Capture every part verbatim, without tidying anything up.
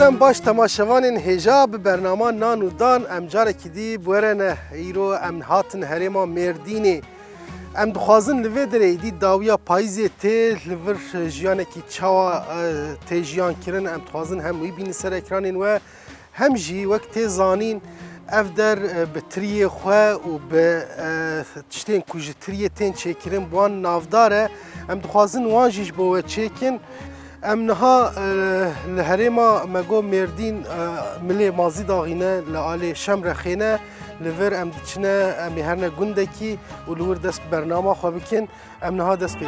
Em baş temaşevanên hêja bi bernama Nan û Dan em carekî dî bi we re ne. Îro em hatin herêma Mêrdînê. Em dixwazin li vê derê êdî dawiya payîzê tê li vir jiyanekî çawa, e, tê jiyan kirin. Em dixwazin hem wî bînin ser ekranên we. Hem jî wek tê zanîn, ev der, e, bi tiriyê xwe û bi, e, tiştên ku ji tiriyê tên çêkirin, bi wan navdar e. Em dixwazin wan jî ji bo we çêkin. Em niha, e, li herêma me got Mêrdîn, e, milê Mazî Daxî ne, li alê Şemrexê ne, li vir em diçine, em ê herne gundekî û li wir dest bi bernama xwe bikin. Em niha dest pê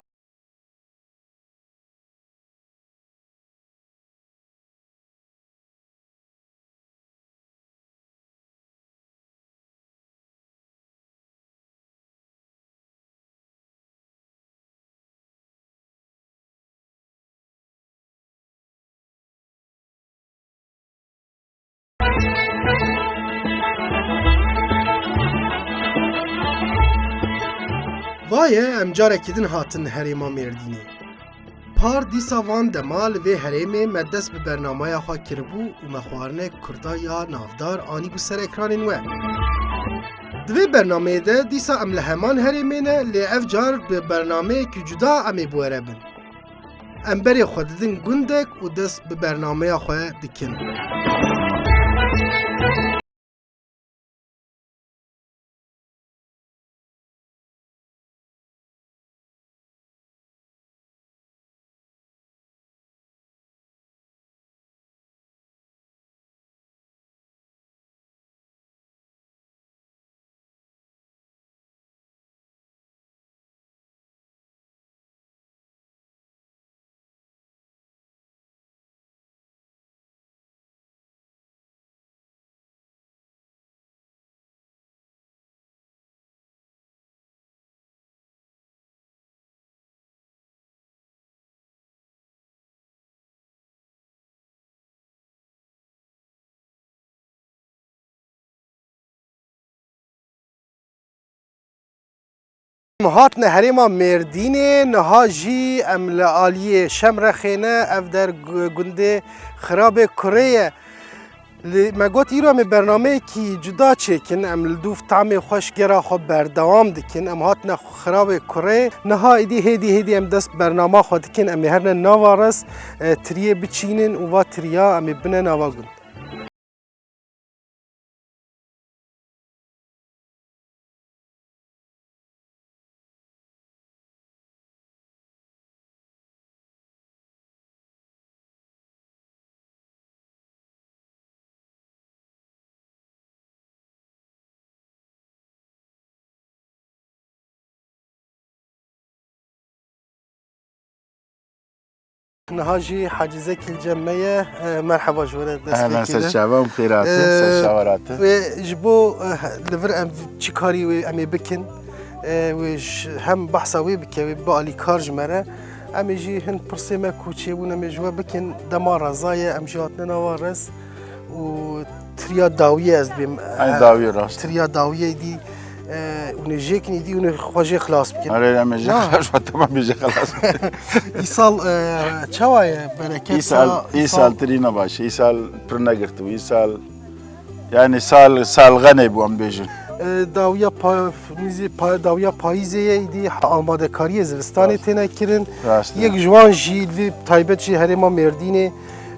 Vaye em carekî din hatin herêma Mêrdînê. Par dîsa van dema li vê herêmê me dest bi bernameya xwe kiribû û me xwarinek Kurda ya navdar anîbû ser ekranên we. Di vê bernameyê de dîsa em li heman herêmê ne, lê ev car bi bernameyekî cuda em ê bi we re bin. Em berê xwe didin gundek û dest bi bernameya xwe dikin. Em hatine herêma Mêrdînê, niha jî em li aliyê Şemrexê ne, ev der gu-, gundê Xirabê Kurê ye. Li, me got îro em ê bernameyekî cuda çêkin, em li dûv tamê xweş gera xwe berdewam dikin. Em hatine Xirabê Kurê. Niha êdî hêdî hêdî em dest bernama xwe dikin, em ê herine nava res, e, tiriyê biçînin û va tiriya em ê bine nava gund. Niha jî Hacî Zekî li cem me ye. E, merheba ji we re dest Ehlen, pêkê ser de. Çava, em xêr hate, E, ser çava hate. Wê ji bo, e, li vir em çi karî wê em ê bikin? E, wê ji, hem behsa wê bike, wê bibe alîkar ji me re. Em ê jî hin pirsê me ku çêbûn em ê ji we bikin. Dema reza ye, em jî hatine nava rez û tiriya dawiyê ez dibêm. Ay, e, dawiyê rast. Tiriya dawiyê dî, e, hûn ê jêkin êdî hûn ê xwe jê xilas bikin. Erê, em ê jê Na. Xilas, tamam, ê jê xilas bikin. Îsal, e, çawa ye bereket? Îsal, sa-, îsal îsal tirî ne baş. Îsal pir negirtibû. Îsal, yani sal, salxenê bû em bêjin. E, dawiya pa-, mîzê pa-, dawiya payîzê ye, îdî amadekariyê zivistanê Rast. Têne kirin. Rast e. Yek ji wan jî li vê taybet jî herêma Mêrdînê,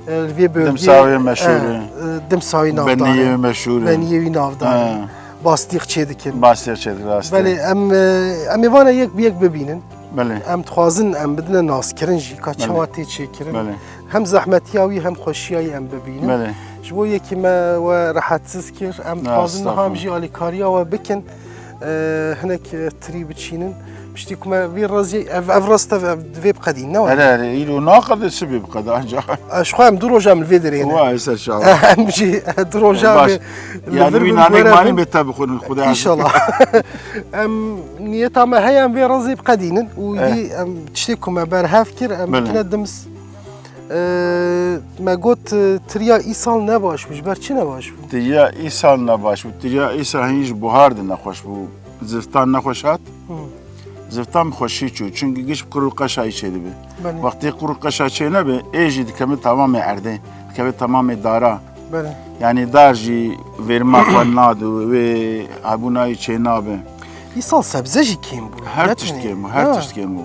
e, li vê bölgeyê, Dimsawê meşhûr e, e. E, Dimsawê navdar e. Beniyê meşhûr e. Beniyê wî navdar e. Ha. Bastîx çê dikin. Bastîx çê dikin, rast e. Belê, em, e, em ê vana yek bi yek bibînin. Belê. Em dixwazin em bidine naskirin jî, ka Belê. Çawa tê çêkirin. Belê. Hem zehmetiya wî hem xweşiya wî em bibînin. Belê. Ji bo yekî me we rehetsiz kir, em Na, dixwazin niha em estağfurullah. Jî alîkariya we bikin. E, hinek, e, tirî biçînin. Piştî ku me vê rezî, ev, ev rast ev, ev divê biqedîn, ne wayî? Erê, erê, îro naqede sibê biqede ancak. E, ji xwe em du roj em li vê derê ne. Vay, ser çava. Em jî, e, du roj em Baş. Li vir bin, wî nanek were manî bin. Bê te bixwin, Xuda razî. Înşallah. Em niyeta me heye em vê rezî biqedînin û Eh. Yî em tiştê ku me berhev kir, em Belê. Bikine dims. Ee, me got, e, tiriya îsal ne baş bû. Ji ber çi ne baş bû? Tiriya îsal ne baş bû. Tiriya îsal hîn ji buhar de nexweş bû. Ziftan nexweş hat. Hı. Ziftan bi xweşî çû. Çünkü giş qur û qeşayî çêdibe. Belê. Wextê qur û qeşa çênebe, ê jî dikeme tamamê erdê. Keve temamê dara. Belê. Yanî dar jî verma xwe nade û wê hebûna wî çênabe. Îsal sebze jî kêm bû. Her tişt kêm bû, her tişt kêm bû.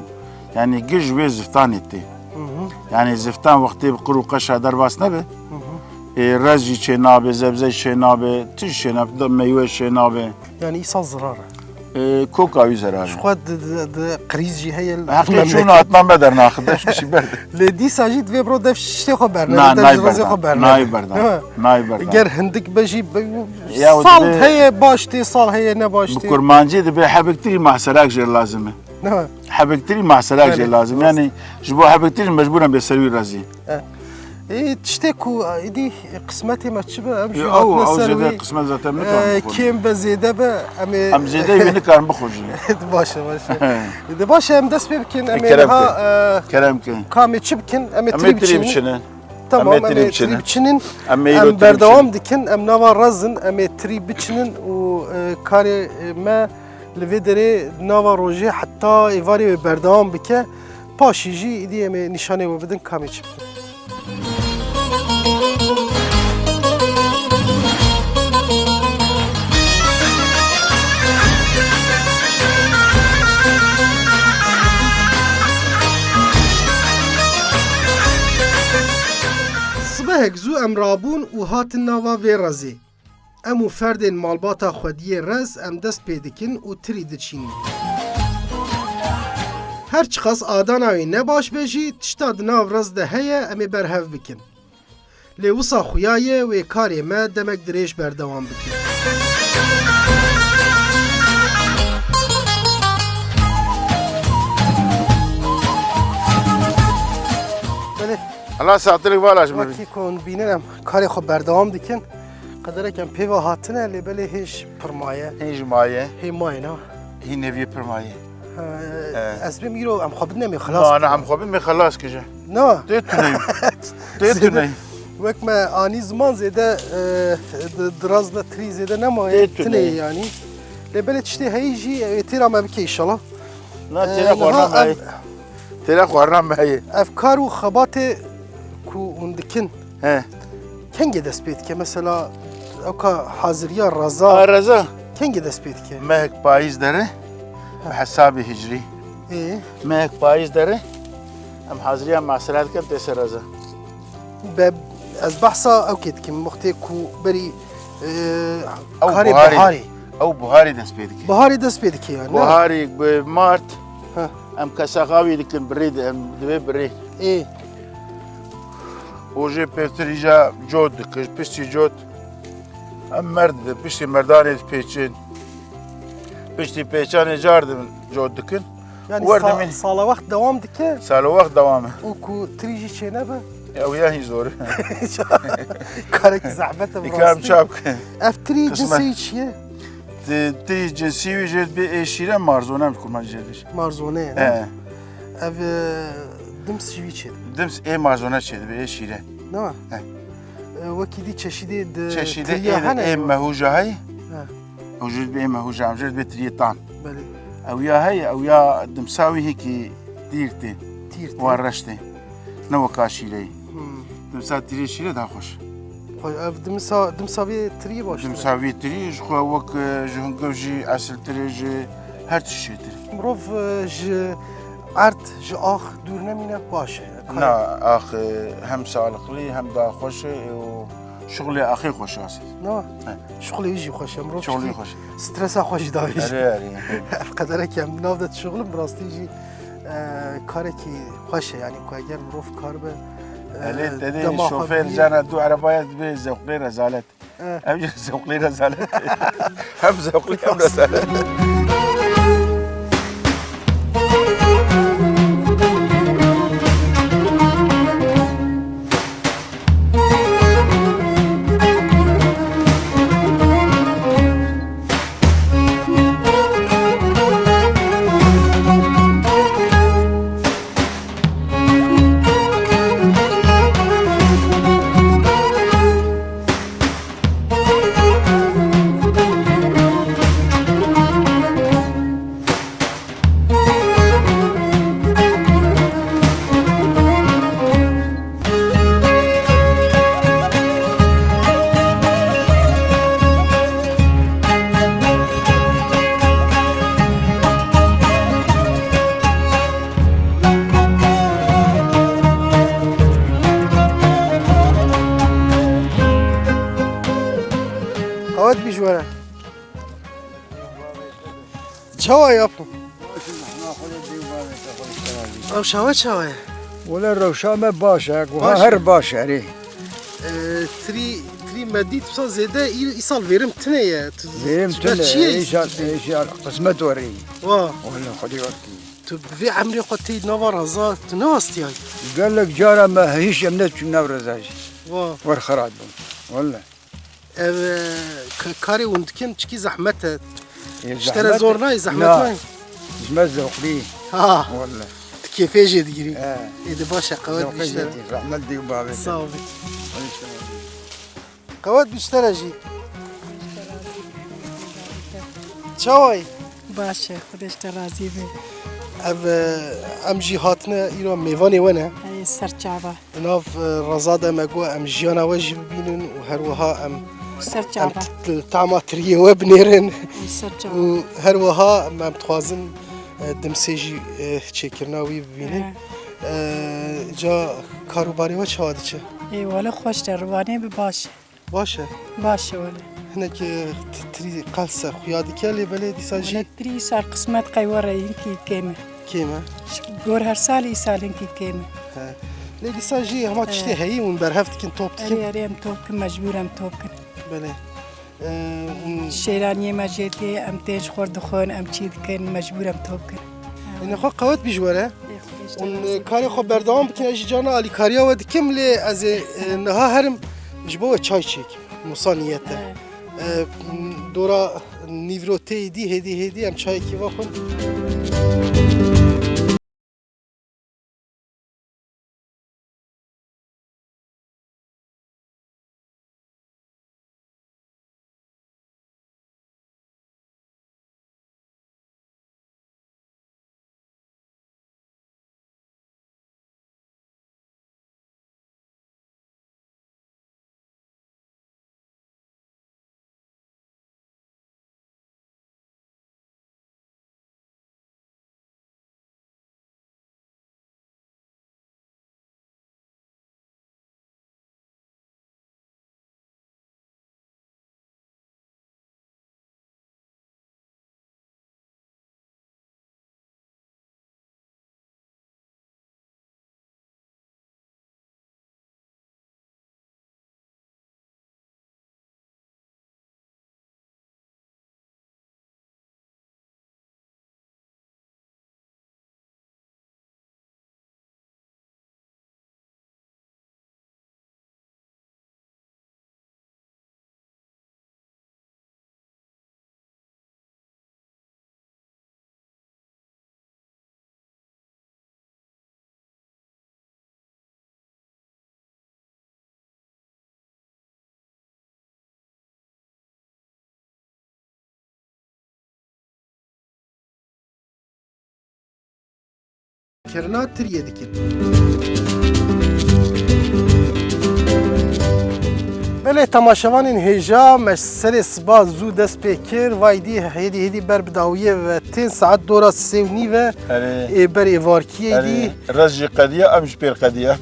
Yanî giş wê ziftanê tê. Hı hı. Yanî ziftan wextê bi qir û qeşa derbas nebe. Hı hı. Ê, rez jî çênabe, zebze jî çênabe, tişt çênabe, meywe çênabe. Yanî îsal zirar e. Ê, koka wî zerar e. Ji xwe di, di, di qirîz jî heye li Heftê çûn memleket. Hatna me dernaxin, dev kişî berde. Lê dîsa jî divê biro dev şiştê xwe berne, Na, dev nayê ji rizê berdan, xwe berne. Nayê berdan, Değil mi? Nayê berdan. Ger hindik be jî be, Ya, o sal dibe heye baş tê, sal heye ne baş Bi tê. Kurmancî dibe hebiktirî mahserak jê lazim e. Ne? Hebiktirî mahserak Belê, jê lazim. rast. Yanî ji bo hebiktirî mecbûren bê ser wî razî. E. Ê, tiştê ku, êdî qismetê me çi be, em jî Yo, hatine ew, ew ser zêde wî, qismet zaten nikarin e, bixwin. Kêm be, zêde be, em ê Em zêdeyê wê nikarin bixwin jî. Baş e, baş e. Êdî baş e, em dest pê bikin, em ê Kerem niha, ke. E, Kerem ke. Kamê çi bikin, em ê Em ê tirî tirî biçînin. Biçînin. Tamam, Em ê em ê tirî tirî biçînin. Biçînin. Em ê îro Em tirî berdewam biçînin. Dikin, em nava rezin, em ê tirî biçînin û, e, karê, e, me li vê derê nava rojê heta êvarê wê berdewam bike. Paşî jî îdî em ê nîşanê we bidin kamê çi bikin. Sibehek zû em rabûn û hatin nava vê rezê. Em û ferdên malbata xwediyê rez em dest pê dikin û tirî diçînin. Her çiqas adana wê ne baş be jî, tişta di nav rez de heye, em ê berhev bikin. Lê wisa xuya ye wê karê me demek dirêj berdewam bikin. Belê. Hela saetilek vala ji me bî. Wekî ku hûn dibînin em karê xwe berdewam dikin. Qederek em pê ve hatine, lê belê hêj pir maye. Hêj maye. Hê maye, na? Hî neviyê pir maye. Ha, He. Ez bêm îro em xwe bidin em ê xelas Na, na, bikin. Em xwe bidin em ê xelas kije. Na? Tê tuneyim. Tê Zêde, tuneyim. Wek me anî ziman zêde, e, di, diraz de tirî zêde nemaye. Tê Tinê tuneyim. Yanî. Lê belê tiştê heyî jî, e, têra me bike inşallah. Na, E, têra niha xwarina me ev heye. Têra xwarina me heye. Ev kar û xebatê ku hûn dikin, He. Kengê dest pê dike? Mesela, ewka haziriya reza Ha, reza. Kengê dest pê dike? Mehek payîz dere, Ha. Bi hesabê hicrî. Ê. Mehek payîz dere, em haziriya masera dikin tê ser reza. Be, ez behsa ewkê dikim, wextê ku berî, e, Ew karê buharê, biharê. Ew buharê dest pê dike. Biharê dest pê dike yani, ne? Buharê bi mart, Ha. Em kesaxa wî dikin birê de, em divê birê. Ê. Û jê pêtir îca cot dikin, piştî cot em merd didin, piştî merdanê dipêçin. Piştî pêçanê car dibin cot dikin. Yani Wer sa-, dimîn. Sala wext dewam dike. Sala wext dewam e. Û ku tirî jî çênebe. Ew ya hîn zor e. Karekî zehmet e bi Dikam rastî. Çap ke. Ev tirî Kısmet. Cinsê çi ye? Ti-, tirî cinsî wî jê dibê ê şîre marzone em kurmancî jê dibêjin. Marzone ye, ne? He. Ev, e, dims jî wî çê dibe. Dims ê marzone çê dibe, ê şîre. Ne? He. E, wekî dî çeşîdê di Çeşîdê tiriya ê, hene ê ya. Mehûja heye. He. Ew jê dibê ê mehûja, em jê dibê tiriyê tam. Belê. Ew ya heye, ew ya dimsa wî hêkî tîr tê. Tîr tê. Wan reş tê. Ne weka şîreyê. Hmm. Dimsa tirê şîrê daha xweş. Xwe-, ev dimsa, dimsa vê tirî baş e. Dimsa vê tirî ji xwe wek, e, ji hungiv jî esiltir e, ji her tişt çêtir. Mirov, e, ji erd, ji ax dûr nemîne baş e. Na, ax, e, hem saliqlî, hem daha xweş e û şixulê axê xweş e asê. Na? He. Şixulê wî jî xweş e. Mirov Şixulê tiştî xweş e. Stresa xwe jî davêjî. Erê, erê. Ev qederek em di nav de dişixulin, bi rastî jî, e, karekî xweş e, yanî ku eger mirov kar be, e, Elê, te dê dema xwe şofêr bigihî. Cana du erebaya dibê zewqê rezalet. Eh. Ev jî zewqê rezalet. Hem zewqê hem rezalet. Çawa ye apo? Ev şawe çawa ye? Wele rewşa me baş e, guha Baş e. her baş e, erê. Ee, trî, trî me dît, wisa zêde î-, îsal verim tune ye. Tu, Verim tu tune, çi ye? Îsal, îsal qismet werî. Wa. Wele Xwedê werî. Tu bi vê emrê xwe tê nava reza, tu ne wastiyay? Gelek cara me hîş em neçûn nav reza jî. Wa. Wer xerat bûn. Wele. Ev, e, k-, karê hûn dikin çikî zehmet e. Ê, Ji te re zehmet zor e. nayê, zehmet Na. nayê? Ji me zewqlî. Ha. Wele. Tu kêfê jê digirî. He. Ê de baş e, qewet Zewqê bîşte. jê tê, zehmet dî û bavê te. Sağ ol. Hadi işte. Qewet bîşte re jî. Çawa yî? Baş e, Xwedê ji te razî be. Ev, e, em jî hatine îro mêvanê we ne. Ey, ser çava. Di nav, e, reza de me got em jiyana we jî bibînin û her wiha em, Ser em çava. t-, t-, tama tiriyê we binêrin. Ey, ser çava. Û her wiha em, em dixwazin, e, dimsê jî, e, çêkirina wî bibînin. He. E, ca karûbarê we çawa diçe? Ê, wele xweş de, riwanê bi baş. Baş e. Baş e wele. Hinek, e, t-, tirî qelse xuya dike lê belê dîsa jî Wele tirî sar qismet qey were hinkî kêm e. kêm e. Gor her salî îsal hinkî kêm e. He. Lê dîsa jî hema tiştê He. heyî hûn berhev dikin, top dikin. Erê, erê, em top kin, mecbûr em top kin. Belê. E, hûn Şêraniyê me jê tê, em tên ji xwe dixwin, em çî dikin, mecbûr em top kin. Ê, nexwe qewet bî ji were. Ê, xwe işte Hûn, e, razî karê xwe berdewam bikin, ez jî carna alîkariya we dikim, lê ez ê, e, niha herim ji bo we çay çêkim. Wisa niyet e. Evet. E, dora nîvro tê êdî, hêdî hêdî em çayekî vexwin. Kirina tiriyê dikin. Belê temaşevanên hêja, me serê siba zû dest pê kir. Vay dî hêdî hêdî ber bi dawiyê ve tên, saet dora sê û nîv e. Erê. Ê ber êvarkiyê Erê. dî. Rez jî qediya, em jî pêr qediya.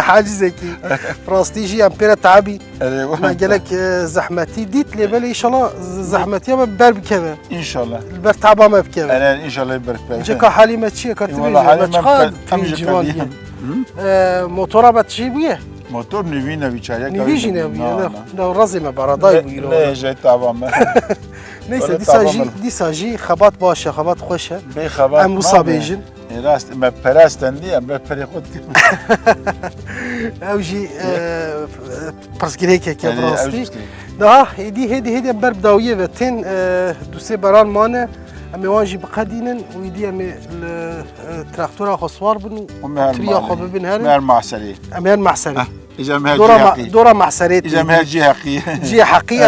Hacî Zekî. Rastî jî em pêre teabî. Erê, Me gelek, e, zehmetî dît, lê belê înşallah z-, zehmetiya me ber bikeve. Înşallah. Li ber taba me bikeve. Erê, înşallah ber bikeve. Ceka halî me çi ye, ka Ê, tu wala bêjî, halî me me çiqa qe-, em jî ciwan qedî. bûye. Hı? E, motora me tijî bûye? Motor nivî nevî çaye Nivî jî nevî, ne, ne, ne, razê me beraday bû îro. Ne, jê taba me. Neyse, Öyle dîsa taba jî, me. dîsa jî xebat baş e, xebat xweş e. Bê xebat Em wisa nabe. bêjin. Ê, rast, me pere stendî, em ber perê xwe dikin. Ew jî, e, pirsgirêkek e Erê, bi ew rastî. jî pirsgirêk. Daha hêdî, hêdî, hêdî em ber bi dawiyê ve tên, e, du sê beran mane, em ê wan jî biqedînin û îdî em ê li, e, traktora xwe swar bin û Û me her tiriya xwe mane. bibin herin. Me her mahserê. Em her mahserê. Heh, îca me her Dora cî ma-, heqî. dora mahserê Îca me her tê. cî heqî. Cî heqî.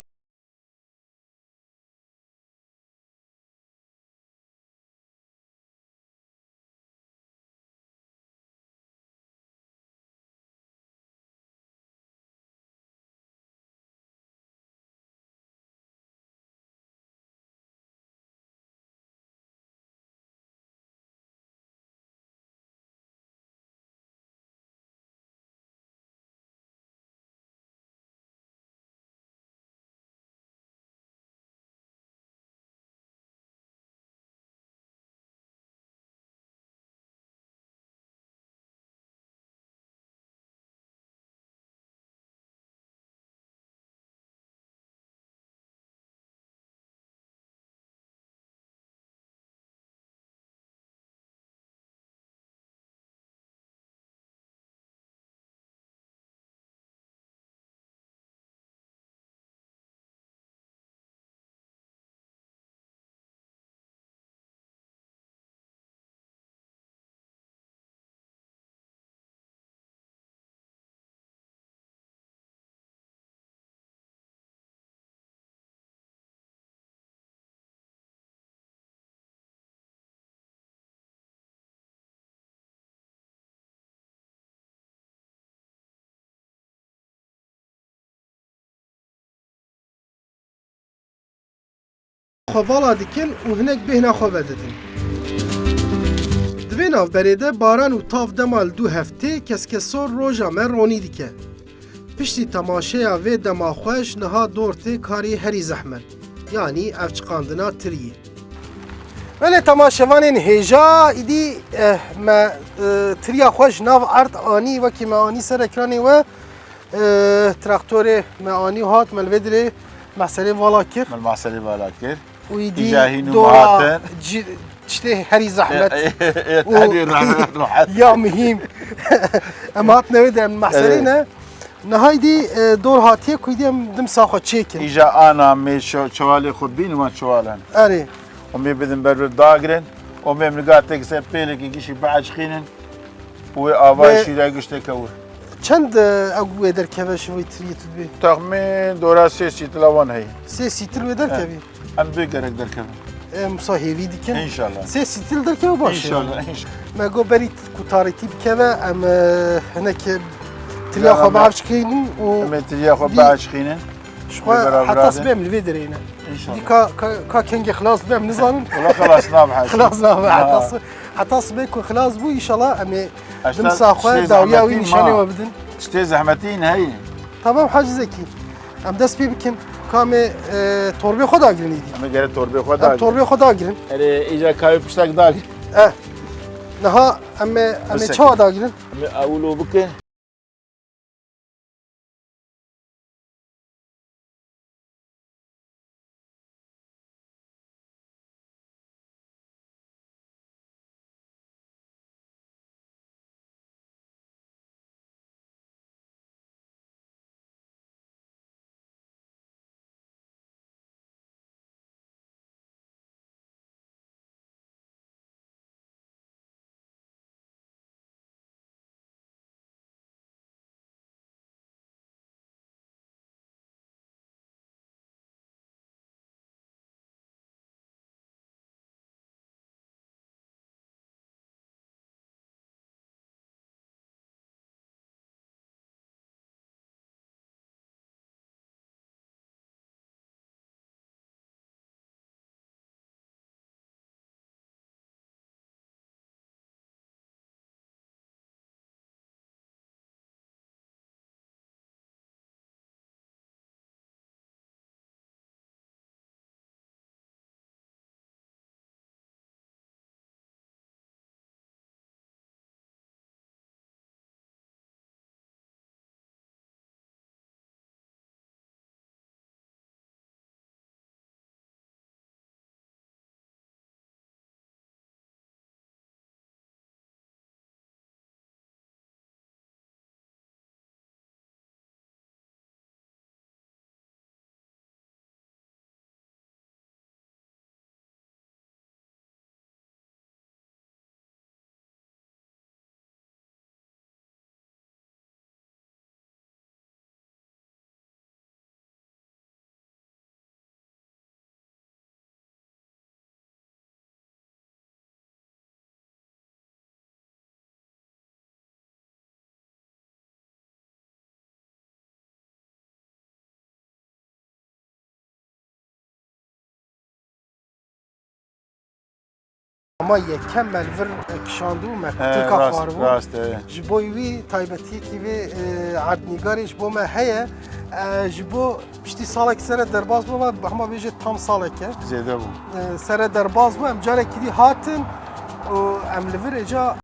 xwe vala dikin û hinek bêhna xwe vedidin. Di vê navberê de baran û tav dema li dû heftê keskesor roja me ronî dike. Piştî temaşeya vê dema xweş niha dor tê karê herî zehmet, yanî ev çiqandina tiriyê. Belê temaşevanên hêja, îdî, eh, me, eh, tiriya xwe ji nav erd anî, wekî me anî ser ekranê we, eh, traktorê me anî û hat, me li vê dirê meselê vala kir. Me li meselê vala kir. Û îdî Îja hîn û dora hatin. Ci-, tiştê herî zehmet. Û herî rehet. Ya muhîm. Em hatine wê de em meselê Evet. ne. Niha îdî, e, dor hatiye ku îdî em dimsa xwe çêkin. Îja ana mê ço-, çewalê xwe bîn wan çewalan. Erê. Û mê bidin ber vir dagirin. Û mê em nigatê ser pêlekî gişî biecixînin. Û wê avayê Ve şîrê gişteke wir. Çend, e, ew wê derkeve ji vê tiriyê tu dibê? Texmîn dora sê sîtila wan heye. Sê sîtil wê derkevî? Em bê gerek derkevin. Em wisa hêvî dikin. Înşallah. Sê sîtil derkeve baş e. Înşallah, înşallah. Me got berî ku tarîtî bikeve, em, e, hinek tiriya xwe biavçikînin û Em ê tiriya xwe biavçikînin. Ji xwe heta sibê em li vê derê ne. Înşallah. Dî ka, ka, ka kengê xilas dibe em nizanin. Wala xilas nabe heta. Xilas nabe heta sibê. Heta sibê ku xilas bû, înşallah em ê dimsa xwe dawiya wî nîşanê we bidin. Tiştê zehmetî ne heye. Tamam Hacî Zekî. Em dest pê bikin. Ka em ê, e, torbê xwe dagirin îdî. Em ê gere torbê xwe dagirin. Em torbê xwe dagirin. Erê, îca kayê piştek dagirin. Eh. Niha em ê, em ê çawa dagirin? Em ê ewilo bikin. Ama yekem me li vir kişandibû, me He, kutilka rast, xwaribû. Rast e. Ji bo wî taybetiyekî vê, e, erdnîgarê ji bo me heye. E, ji bo piştî salek sere derbas bû, me hema bêje tam salek e. Zêde bû. E, sere derbas bû, em carekî dî hatin û em li vir êca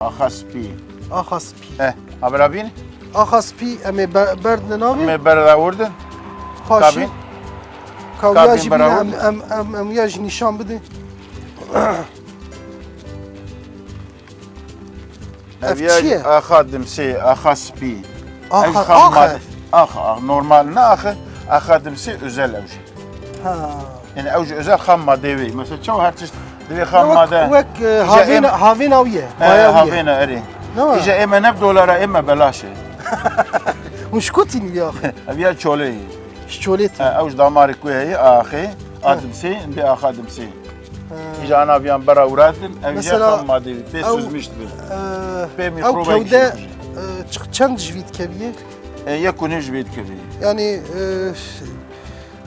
Axa spî. Axa spî. Eh, abira bîn? Axa spî, em ê be-, berdine navê? Em ê berda wirdin. Paşê. Kabîn. Kawiya kabîn jî bîne, em, em, em, em ya jî nîşan bidin. Ev çi ye? Axa dimsê, axa spî. Axa, axa. Axa, normal ne axi, axa dimsê özel ew jî. Ha. Yani ew jî özel xam madeyê wê. Mesela çawa her tişt divê xam made. Wek, e, havêna, havêna wî ye. E, havêna erê. Îja ême ne bi dolara ême belaş e. Hûn ji ku tînî ya? Ev ya çolê ye. Ji çolê tî. E, ew ji damarê ku heye, axê, a dimsê, indi axa dimsê. Îja ana viyan bera wiratin, ev ya xam madeyê wî. Pê süzmîş dibe. Pê mîkroba kewde, e, çi-, çend ji vî dikeviye? E, yek û nîv ji vê dikeviye. Yani, e,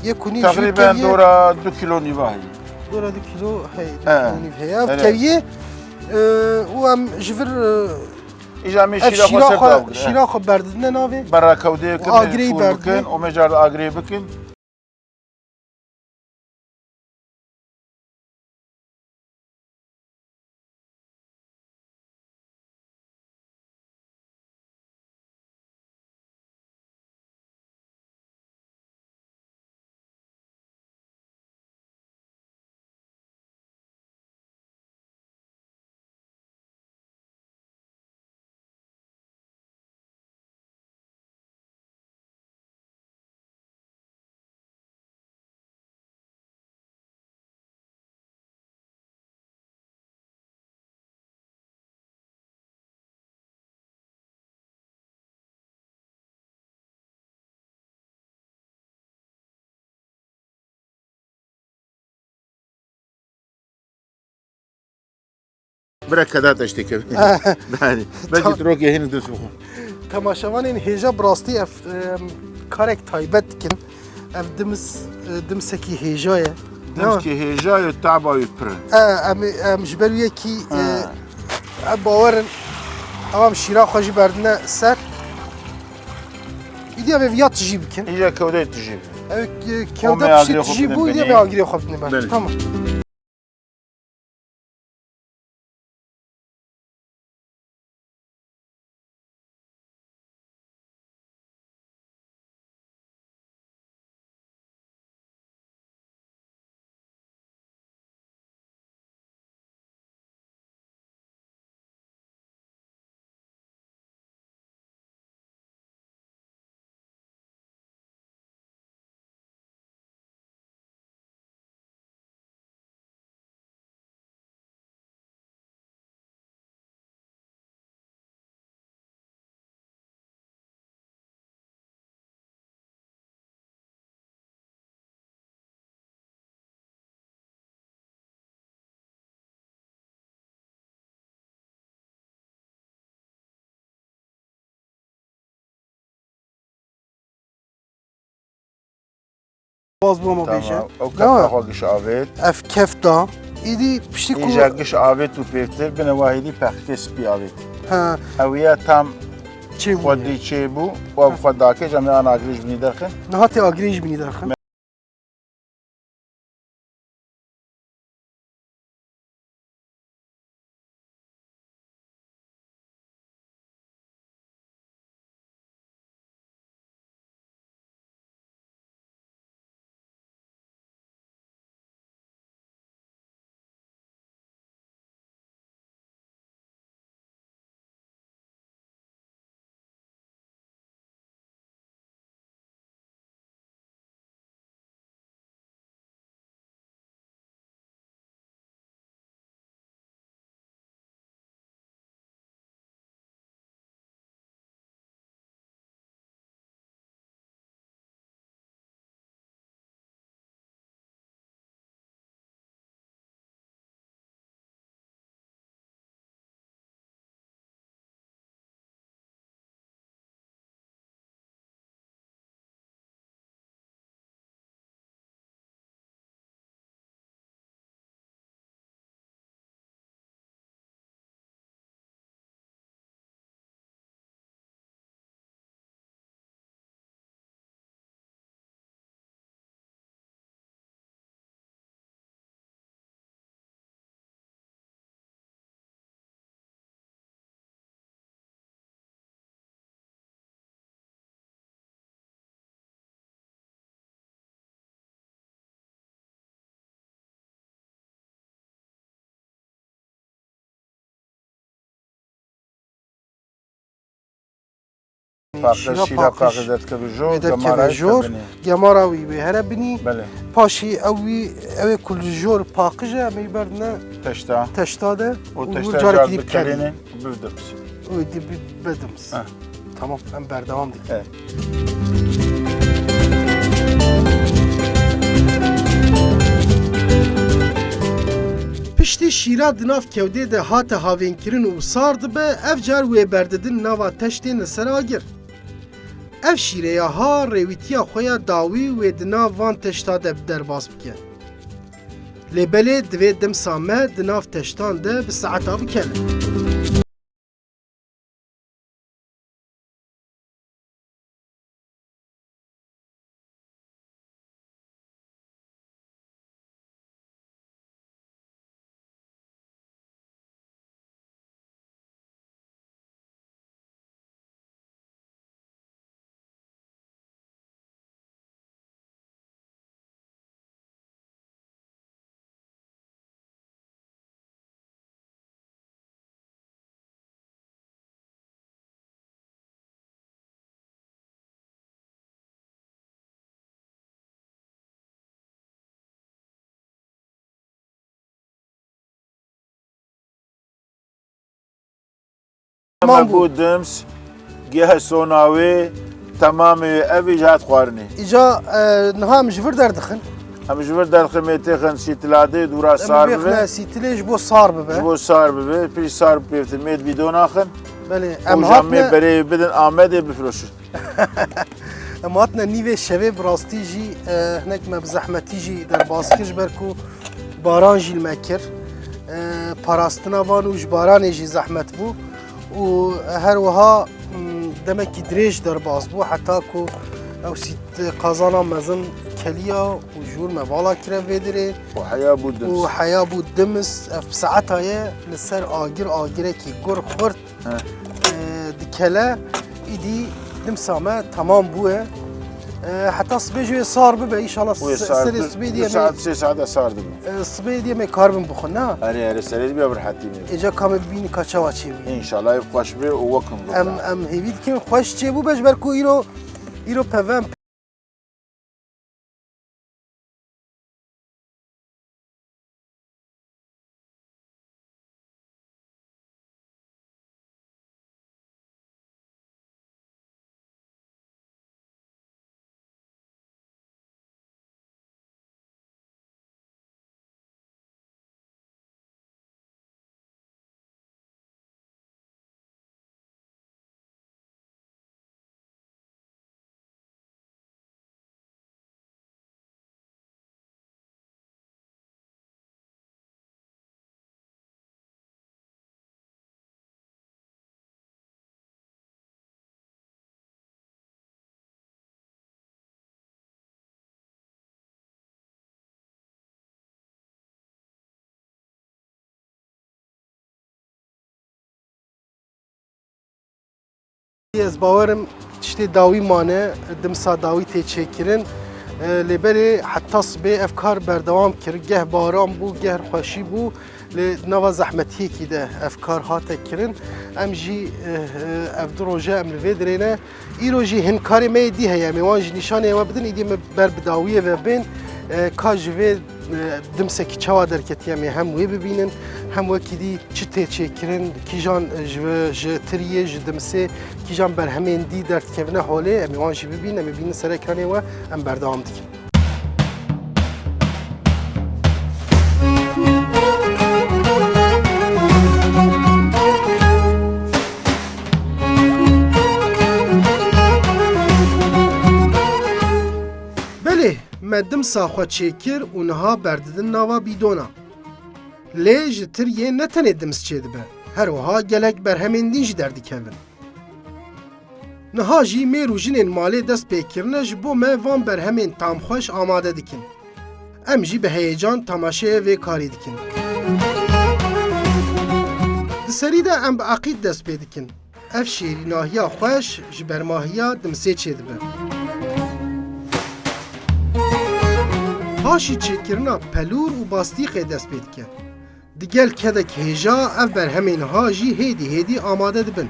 Yek û nîv jî teqrîben keviye. Dora du kilo nîva heye. Dora du kilo heye, du kilo nîv heye. Ev keviye, e, û em ji vir, e, îja me ev şîra xwe ser dagire. Şîra xwe berdidine navê. Berra kewdê kin, agirê bikin, û mecar agirê bikin. Bira keda te ji tê kevin. Belkî tu rokê hîn dest bixwe. Temaşevanên hêja bi rastî ev, em, karek taybet dikin. Ev dims, e, dimsekî hêja ye. Dimskî hêja ye, taba wî pir e. E, em, em ji ber wî yekî, e, em bawer in. Em şîra xwe jî berdine ser. Îdî em ê viya tijî bikin. Îja kewdeyê tijî bikin. Ev, e, kewde piştî tijî bû, îdî em ê agirê xwe bidin ber. Belê. Tamam. Baz bû ama bêje. Tamam. Ew kefa xwe giş avêt. Ev kef da. Îdî piştî ku. Îja giş avêt û pêvtir bine wahîdî pexkê spî avêt. Ha. Ew ya tam çêbû. Xwedî çêbû. Û ev xwe dakê, cem ya agirê ji binî derxin. Niha tê agirê ji binî derxin. Paqij, şîra şîra paqij. Paqij derdikeve jor, wê derkeve gemara jor, dikevine. Gemara wî wê here binî. Belê. Paşî ew wî, ew ê ku li jor paqij e, em ê berdine teşta. Teşta de. Û û teşta carekî dî bikerîne, bikerîne. Bivdimsî. Û dî bi-, bidimsî. Heh. Tamam, em berdewam dikin. Evet. Piştî şîra di nav kewdê de hate havênkirin û sar dibe, ev car wê berdidin nava teştên li ser agir. Ev şîreya ha rêwîtiya xwe ya dawî wê di nav van teşta de bi derbas bike. Lê belê divê dimsa me di nav teştan de bi saeta bikeve. Tamam bû. Bû dims, geh sona wê, temamê ev î ji hat xwarinê. Îca, e, niha em ji vir derdixin. Em ji vir derdixin, mê têxin sîtiladê dûra sar bibe. Em bêxine sîtilê ji bo sar bibe. Ji bo sar bibe, pişt sar pêvtin, mê di bîdona xin. Belê, em hatine. Û jî mê berê bidin Amedê bifiroşin. Em hatine nîvê şevê, bi rastî jî, e, hinek me bi zehmetî jî derbas kir, ji ber ku baran jî li me kir. E, parastina van û ji baranê jî zehmet bû. Û her wiha, m, demekî dirêj derbas bû, heta ku ew sît qazana mezin keliya û ji wir me vala kire vê dirê. Û heya bû dims. Û heya bû dims. Ev bi saeta ye li ser agir, agirekî gur xurt. He. E, dikele, îdî dimsa me temam bûye. E, heta sibê jî wê sar bibe, înşallah. Wê se-, sar serê bi-, sibê du diye me, saet, sê saet de sar dibe. E, sibê diye me karibin bixwin, na? Erê, erê, serê dibe bi rehetî me. Êca ka me bibînin ka çawa çêbûye. Înşallah ev xweş be û wekin em, em hêvî dikin xweş çêbûbe, ji ber ku îro, îro peve em Ez bawerim tiştê dawî mane, dimsa dawî tê çêkirin. E, lê belê heta sibê ev kar berdewam kir. Geh baran bû, geh xweşî bû. Lê nava zehmetiyekî de ev kar hate kirin. Em jî, e, e, ev du roje em li vê dirê ne. Îro jî hin karê me yê dî heye. Em ê wan jî nîşanê we bidin. Îdî me ber bi dawiyê ve bên. E, ka ji vê, e, dimsekî çawa derketiye, em ê hem wê bibînin, hem wekî dî çi tê çêkirin, kîjan, e, ji, ji tiriyê, ji dimsê, kîjan berhemên dî derdikevine holê, em ê wan jî bibînin, em ê bînin ser ekranê we, em berdewam dikin. Belê, me dimsa xwe çêkir û niha berdidin nava bîdona. Lê ji tiriyê ne tenê dims çêdibe, her wiha gelek berhemên din jî derdikevin. Niha jî mêr û jinên malê dest pê kirine ji bo me van berhemên tamxweş amade dikin. Em jî bi heyecan temaşeyê vê karî dikin. Di serî de em bi eqîd dest pê dikin. Ev şêrînahiya xweş ji bermahiya dimsê çêdibe. Paşî çêkirina pelûr û bastîqê dest pê dike. Digel kedek hêja ev berhemên ha jî hêdî hêdî amade dibin.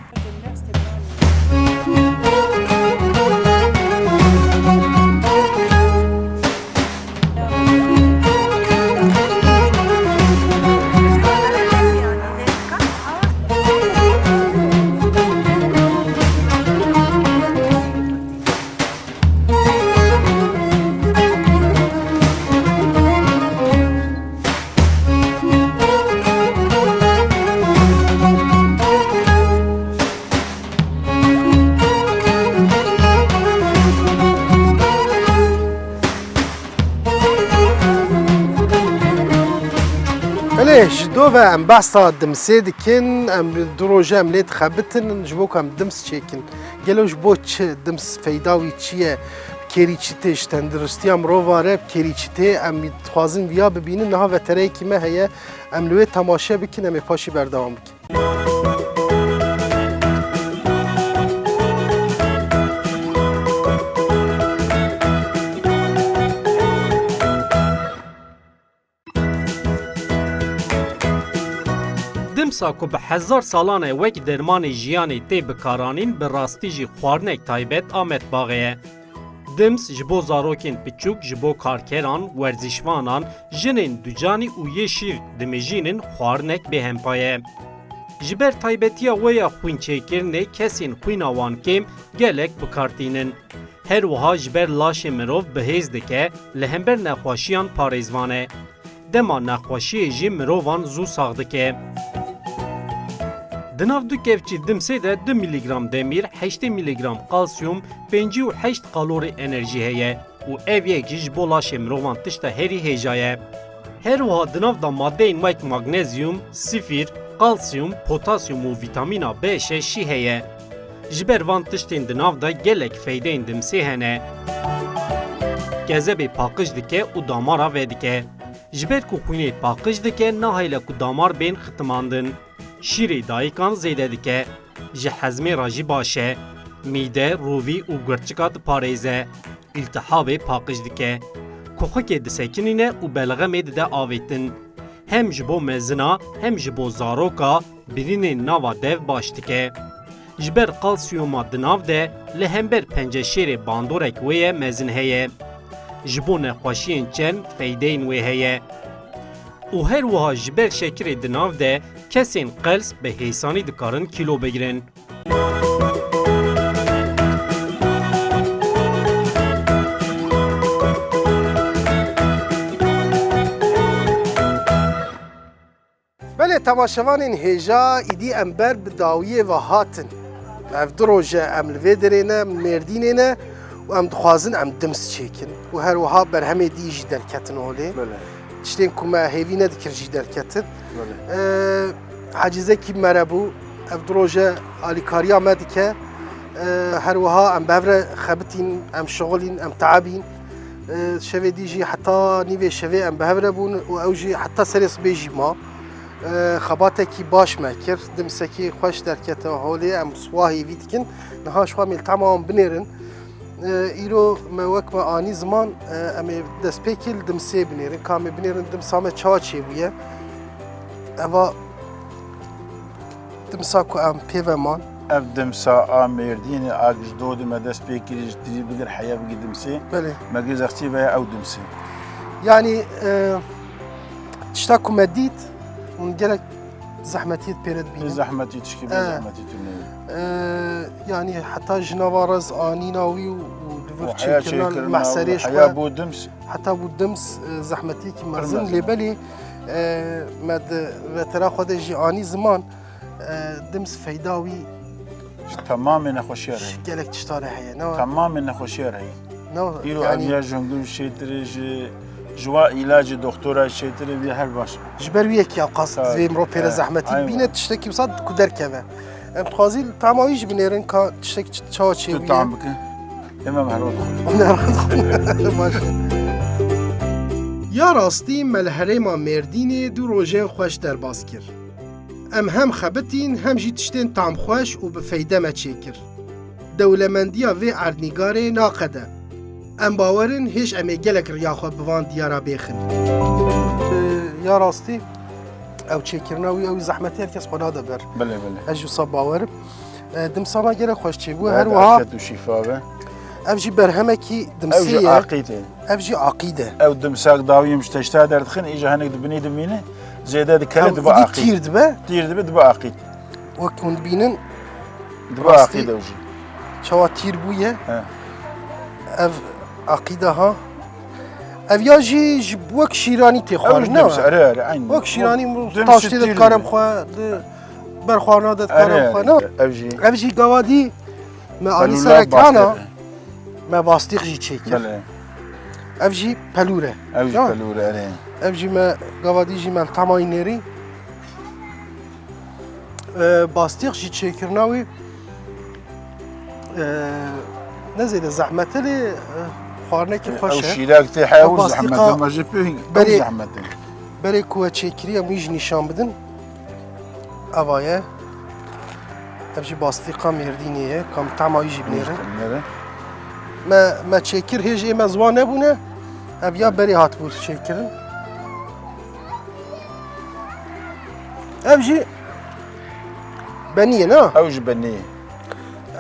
Lê ji do ve em behsa dimsê dikin, em du roje em lê dixebitin, ji bo ku em dims çêkin. Gelo ji bo çi dims feyda wî çi ye? Kêrî çi tê ji tenduristiya mirova re, kêrî çi tê? Em dixwazin viya bibînin. Niha vetereyekî me heye, em li wê temaşe bikin, em ê paşî berdewam bikin. Dimsa ku bi hezar salan e wek dermanê jiyanê tê bikaranîn, bi rastî jî xwarinek taybet a metbaxê ye. Dims ji bo zarokên piçûk, ji bo karkeran, werzîşvanan, jinên ducanî û yê şîr dimijînin xwarinek bêhempa ye. Ji ber taybetiya wê ya xwînçêkirinê kesên xwîna wan kêm gelek bi kar tînin. Her wiha ji ber laşê mirov bi hêz dike, li hember nexweşiyan parêzvan e. Dema nexweşiyê jî mirovan zû sax dike. Di nav du kevçî dimsê de du mîlîgram demîr, heştê mîlîgram kalsiyum, pêncî û heşt kalorî enerjî heye û ev yek jî ji bo laşê mirovan tişta herî hêja ye. Her wiha di nav de maddeyên wek magnezyum, sifîr, kalsiyum, potasyum û vîtamîna B şeş jî heye. Ji ber van tiştên di nav de gelek feydeyên dimsê hene. Kezebê paqij dike û damara vedike. Ji ber ku xwînê paqij dike, nahêle ku damar bên xitimandin. Şîrê dayikan zêde dike. Ji hezmê re jî baş e. Mîde, rûvî û gurçika diparêze. Îltihabê paqij dike. Kuxikê disekinîne û belxemê dide avêtin. Hem ji bo mezina, hem ji bo zaroka birînên nava dev baş dike. Ji ber kalsiyuma di nav de li hember penceşêrê bandorek wê ye mezin heye. Ji bo nexweşiyên çerm feydeyên wê heye. Û her wiha ji ber şekirê di nav de kesên qels bi hêsanî dikarin kîlo bigirin. Belê temaşevanên hêja, îdî em ber bi dawiyê ve hatin. Ev du roj e em li vê derê ne, em Mêrdînê ne û em dixwazin em dims çêkin. Û her wiha berhemê dî jî derketin holê. Belê. Tiştên ku me hêvî nedikir jî derketin. Belê. Ee, Hecîzekî mere bû. Ev du roj e alîkariya me dike. Ee, her wiha em bi hev re xebitîn, em şixulîn, em teebîn. Ee, şevê dî jî heta nîvê şevê em bi hev re bûn û ew jî heta serê sibê jî ma. Ee, xebatekî baş me kir. Dimsekî xweş derkete holê, em wahî vî dikin. Niha ji xwe em ê li tema wan binêrin. E, îro me wek me anî ziman, e, em ê destpêkê li dimsê binêrin. Ka em ê binêrin dimsa me çawa çêbûye. Eva dimsa ku em pê ve man. Ev dimsa a Mêrdînê a ji do de me dest pê kirî, ji tirî bigir heya bigî dimsê. Belê. Me gir zextî veya ew dimsê. Yanî, e, tişta ku me dît, hûn gelek Zehmetiyê pê re dibîne. Zehmetî tişkî bê, e, zehmetî tune. E, yanî heta ji nava re ez anîna wî û, û li vir çêkirina, li mehserê ji xwe. Heya bû dims. Heta bû dims, e, zehmetiyekî mezin. Lê belê, e, me di vetera xwe de jî anî ziman, e, dims feyda wî ji temamê nexweşiya re heye. Gelek tişta re heye, ne? Temamê nexweşiya re heye. No, îro yanî ev ya jongul çêtir e, ji, ji wa îlacê doktora çêtir e, vê her baş. Ji ber wî yekî ewqas divê mirov pê re zehmetî bibîne, tiştekî wisa ku derkeve. Em dixwazî li tema wî jî binêrin ka tiştek ç-, çawa çêbûye. Tu tam bike. Em em her wext. Baş e. Ya rastî me li herêma Mêrdînê du rojên xweş derbas kir. Em hem xebitîn, hem jî tiştên tamxweş û bi feyde me çêkir. Dewlemendiya vê erdnîgarê naqede. Em bawer in hêj em ê gelek riya xwe bi van diyara bêxin. Ee, ya rastî, ew çêkirina wî, ew zehmetî her kes xwe nade ber. Belê, belê. Ez jî wisa bawer im. Ee, dimsa me gelek xweş çêbû. Her wiha. Bereket û şîfa be. Ev jî berhemekî dimsê ye. Ew jî aqîd e. Ev jî aqîd e. Ew dimsak dawiyê em ji teşta derdixin, îja hinek di binê dimîne, zêde dikeve, dibe aqîd. Tîr dibe. Tîr dibe, dibe aqîd. Wek hûn dibînin, dibe aqîd ew jî. Çawa tîr bûye? He. Ev aqîda ha. Ev ya jî ji wek şîranî tê xwarin, ne? Ew jî dims, erê, erê, eyn. Wek şîranî taştê de dikarim xwe, di berxwarina de dikarim xwe, ne? Ev jî. Ev jî gava dî me anî ser ekrana. Me vastîq jî çêkir. Belê. Ev jî pelûr e. Ev jî Ya. pelûr e, erê. Ev jî me gava dî jî me li temayî nêrî. E, bastîq jî çêkirina wî, e, ne zêde zehmet e lê, e, xwarinekî xweş Ew e. şîrek tê heya Ew û bastîqa zehmet e, me jî pê berê, zehmet e. berê ku we çêkiriye, em wî jî nîşan bidin. Eva ye. Ev jî bastîqa Mêrdînê ye. Kam tema wî jî binêrin. Nere? Me, me çêkir hêj ê me ziwan nebûne. Ev ya berê hatibû çêkirin. Ev jî benî ye, na? Ew jî benî ye.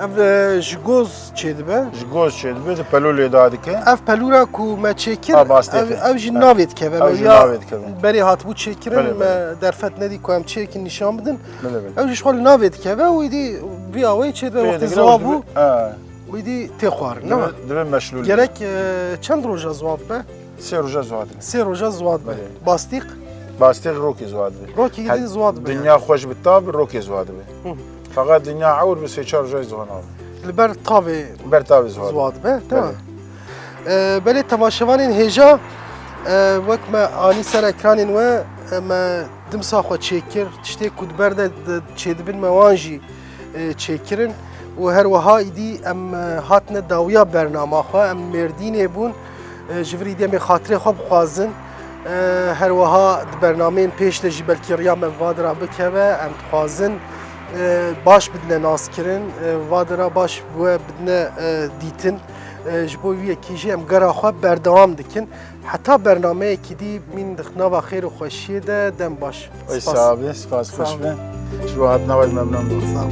Ev, e, ji goz çêdibe. Ji goz çêdibe, di pelû lê dadike. Ev pelûra ku me çêkir, Ha, bastê ev, te. ev jî Ha. navê dikeve. Ew Me jî ya navê dikeve. berê hatibû çêkirin, Belê, me belê. derfet nedî ku em çêkin nîşan bidin. Belê, belê. Ew jî ji xwe li navê dikeve û îdî vî awayî çêdibe Belê, wextê dikeve ziwa ew bû. dibe-, ha. Û îdî tê xwarin, Dibe, ne? dibe meşlûl. Gerek, e, çend roja ziwa bibe? Sê roja ziwa dibe. Sê roja ziwa dibe. Belê. Bastîq? Bastîq rokê ziwa dibe. Rokê He, dî ziwa dibe. dinya xweş bi tav bi rokê ziwa dibe. Hı. Feqet dinya ewr bi sê çar roja ziwa nabe. Li ber tavê Li ber tavê ziwa dibe. ziwa dibe, değil mi? Belê. E, belê temaşevanên hêja, e, wek me anî ser ekranên we, e, me dimsa xwe çêkir. Tiştê ku di ber de, de çêdibin me wan jî e, çêkirin û her wiha îdî em, e, hatine dawiya bernama xwe, em Mêrdînê bûn, e, ji vir îdî em ê xatirê xwe bixwazin. E, her wiha di bernameyên pêş de jî belkî riya me va dira bikeve, em dixwazin, e, baş bidine naskirin, e, va dira baş bi we bidine, e, dîtin. E, ji bo wî yekî jî em gera xwe berdewam dikin. Heta bernameyekî dî mîn di nava xêr û xweşiyê de dem baş. Ey Spas. sax be, spas Sağ xweş ol. be. Ji bo hatina we memnun bûm. Sağ ol.